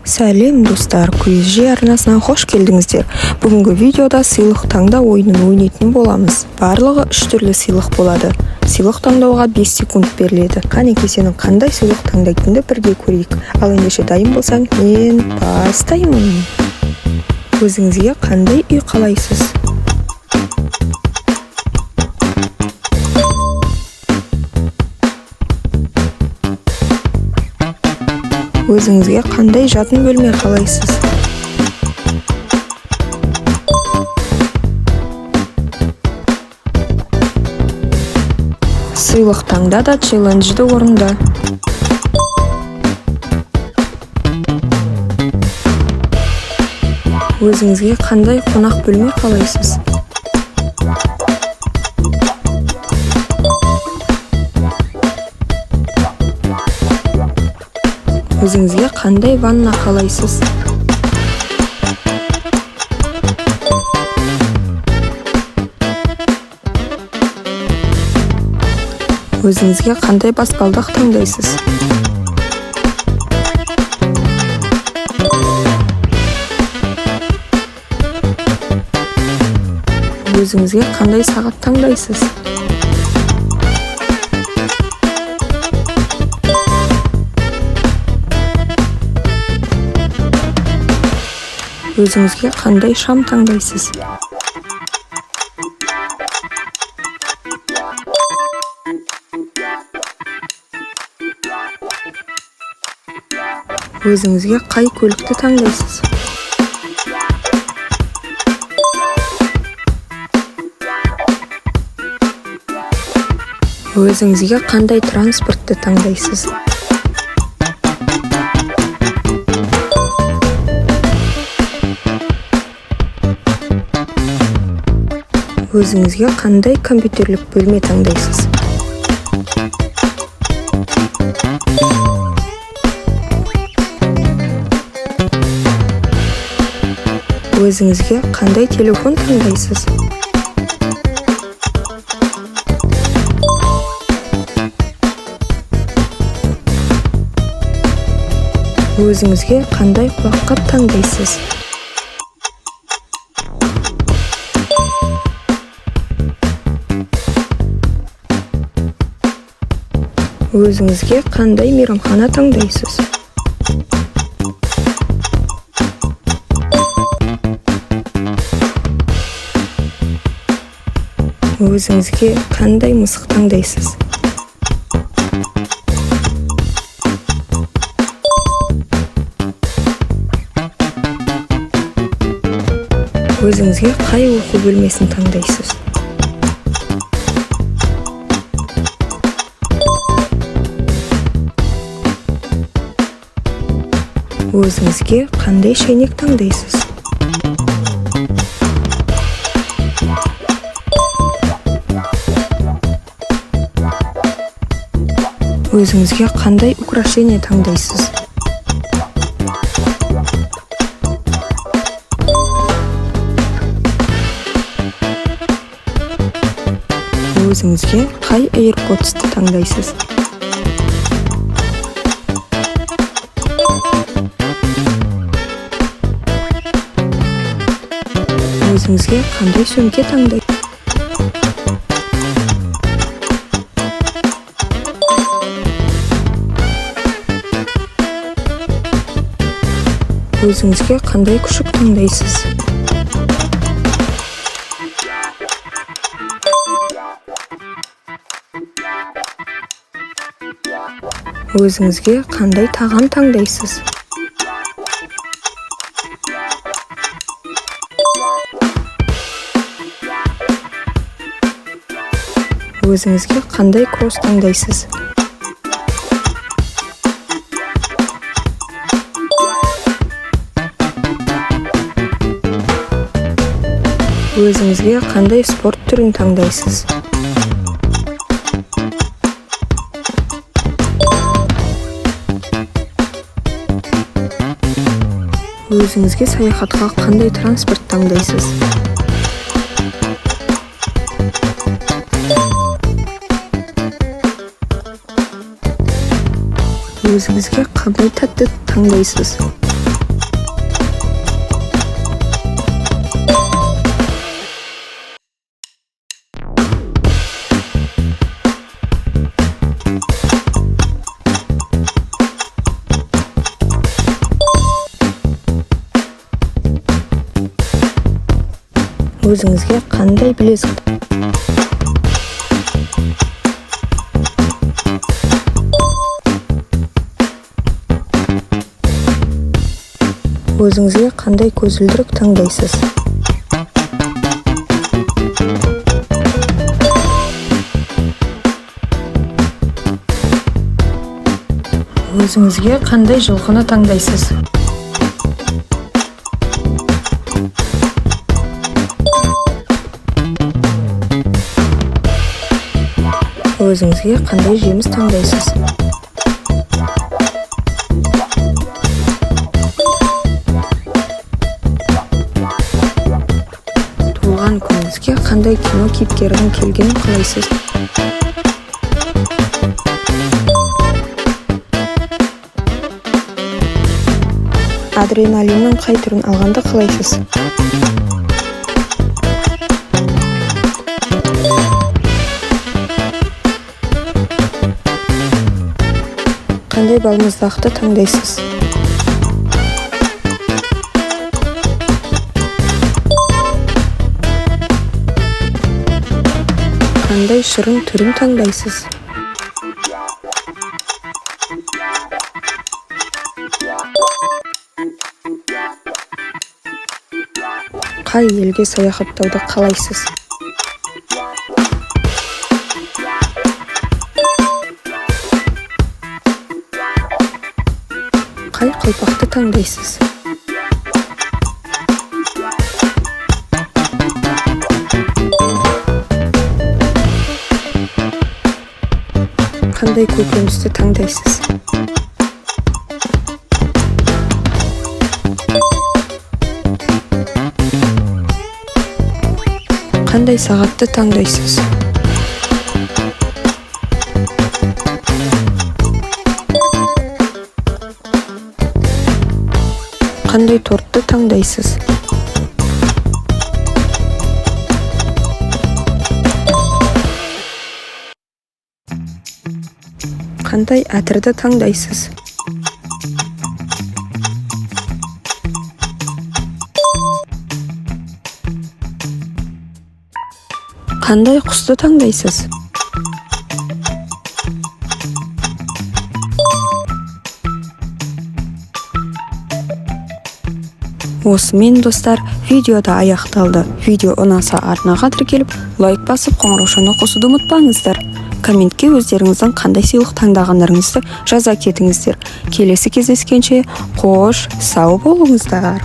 Сәлем, достар! QSG арнасына қош келдіңіздер! Бүгінгі видеода сыйлық таңда ойынын ойнайтын боламыз. Барлығы үш түрлі сыйлық болады. Сыйлық таңдауға 5 секунд беріледі. Қанеки, сенің қандай сыйлық таңдайтыныңды бірге көрейік. Ал ендеше, дайын болсаң, мен бастаймын. Өзіңізге қандай үй қалайсыз? Өзіңізге қандай жатын бөлме қалайсыз? Сыйлық таңда да, челленджді орында. Өзіңізге қандай қонақ бөлме қалайсыз? Өзіңізге қандай ванна қалайсыз? Өзіңізге қандай баспалдақ таңдайсыз? Өзіңізге қандай сағат таңдайсыз? Өзіңізге қандай шам таңдайсыз? Өзіңізге қай көлікті таңдайсыз? Өзіңізге қандай транспортты таңдайсыз? Өзіңізге қандай компьютерлік бөлме таңдайсыз? Өзіңізге қандай телефон таңдайсыз? Өзіңізге қандай құлаққап таңдайсыз? Өзіңізге қандай мейрамхана таңдайсыз? Өзіңізге қандай мысық таңдайсыз? Өзіңізге қай оқу бөлмесін таңдайсыз? Өзіңізге қандай шәйнек таңдайсыз? Өзіңізге қандай украшение таңдайсыз? Өзіңізге қай AirPods'ты таңдайсыз? Өзіңізге қандай сөмке таңдай? Өзіңізге қандай күшік таңдайсыз? Өзіңізге қандай тағам таңдайсыз? Өзіңізге қандай кросс таңдайсыз? Өзіңізге қандай спорт түрін таңдайсыз? Өзіңізге саяхатқа қандай транспорт таңдайсыз? Өзіңізге қандай тәтті таңдайсыз? Өзіңізге қандай білезік? Өзіңізге қандай көзілдірік таңдайсыз? Өзіңізге қандай жылқыны таңдайсыз? Өзіңізге қандай жеміс таңдайсыз? Туған күніңізге қандай кино кейіпкерінің келгенін қалайсыз? Адреналиннің қай түрін алғанды қалайсыз? Қандай балмұздақты таңдайсыз? Қандай шырын түрін таңдайсыз? Қай елге саяхаттауды қалайсыз? Қай қалпақты таңдайсыз? Қандай көкөністі таңдайсыз? Қандай сағатты таңдайсыз? Қандай тортты таңдайсыз? Қандай әтірді таңдайсыз? Қандай құсты таңдайсыз? Осымен, достар, видео да аяқталды. Видео ұнаса, арнаға тіркеліп, лайк басып, қоңыраушаны қосуды ұмытпаңыздар. Комментке өздеріңіздің қандай сыйлық таңдағандарыңызды жаза кетіңіздер. Келесі кездескенше қош сау болыңыздар.